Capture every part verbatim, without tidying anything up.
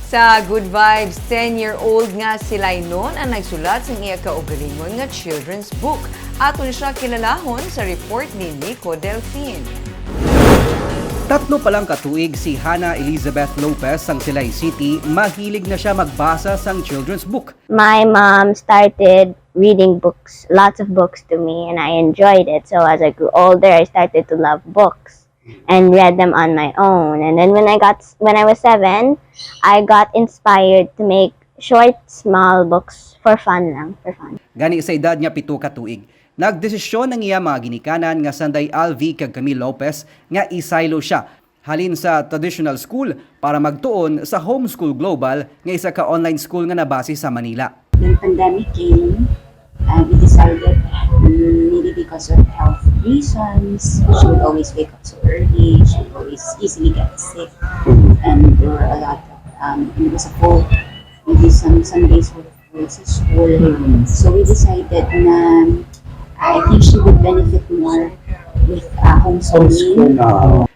Sa Good Vibes, ten-year-old nga si Lainon ang nagsulat sang iya kaugalingon nga children's book. Aton siya kilalahon sa report ni Nico Delfin. Tatlo pa lang ka tuig si Hannah Elizabeth Lopez sang Silay City, mahilig na siya magbasa sang children's book. My mom started reading books, lots of books to me, and I enjoyed it. So as I grew older, I started to love books and read them on my own. And then when I got when I was seven, I got inspired to make short, small books for fun lang, for fun. Gani sa edad nga pito ka tuig, nagdesisyon ang iya mga ginikanan nga sanday Alvi kag Camille Lopez nga isaylo siya halin sa traditional school para magtuon sa Homeschool Global nga isa ka online school nga nabase sa Manila. When pandemic came, uh, we decided, mm, maybe because of health reasons, she would always wake up so early, she would always easily get sick, and there were a lot of, um, it was a full, maybe some, some days were full sa school. So we decided na I think she would benefit more with uh, homeschooling.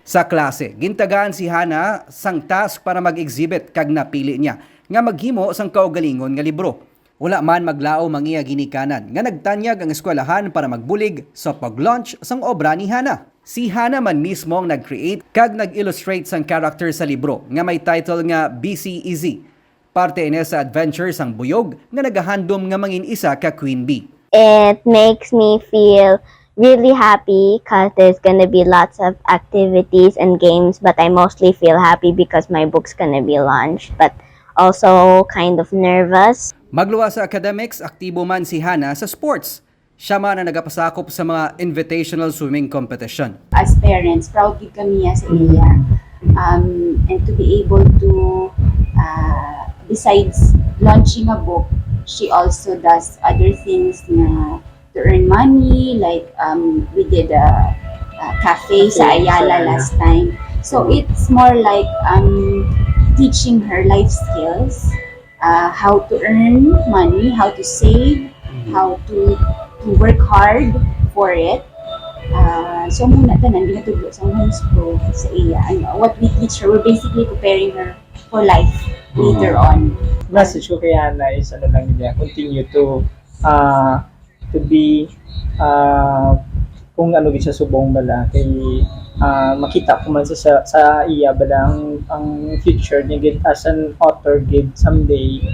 Sa klase, gintagaan si Hannah sang task para mag-exhibit kag napili niya nga maghimo sang kaugalingon nga libro. Wala man maglaom ang iya ginikanan nga nagtanyag ang eskwelahan para magbulig sa pag-launch sang obra ni Hannah. Si Hannah man mismo ang nag-create kag nag-illustrate sang character sa libro nga may title nga B C Easy. Parte ini sa adventure sang buyog nga nagahandom nga mangin isa ka queen bee. It makes me feel really happy because there's gonna be lots of activities and games, but I mostly feel happy because my book's gonna be launched, but also kind of nervous. Magluwas sa academics, aktibo man si Hannah sa sports. Siya man ang nagapasakop sa mga invitational swimming competition. As parents, proud gid kami sa iya. Um, and to be able to, uh, besides launching a book, she also does other things na to earn money. Like, um, we did a, a cafe sa Ayala last time. So it's more like, um, teaching her life skills, uh, how to earn money, how to save, how to, to work hard for it. Uh, so muna tanan ginatudlo sa homeschool sa iya. And what we teach her, we're basically preparing her for life later on. Message ko kay Hannah is ano lang niya, continue to uh, to be uh, kung ano gid siya subong bala kay uh, makita ko man sa, sa, sa iya bala ang, ang future niya gid as an author gid someday.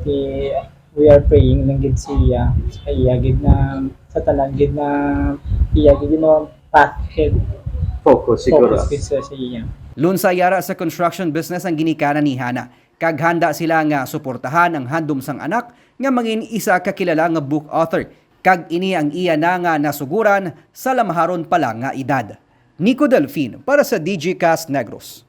Kay we are praying lang gid sa iya, sa iya gid na sa tanan gid na iya gid mo path gid Focus siguro. Focus gid sa, sa iya. Lunsay yara sa construction business ang ginikanan ni Hannah, kag handa sila nga suportahan ang handom sang anak nga mangin isa ka kilala nga book author, kag ini ang iya na nga nasuguran sa lamharon pa lang nga edad. Nico Delfin para sa D G Cast Negros.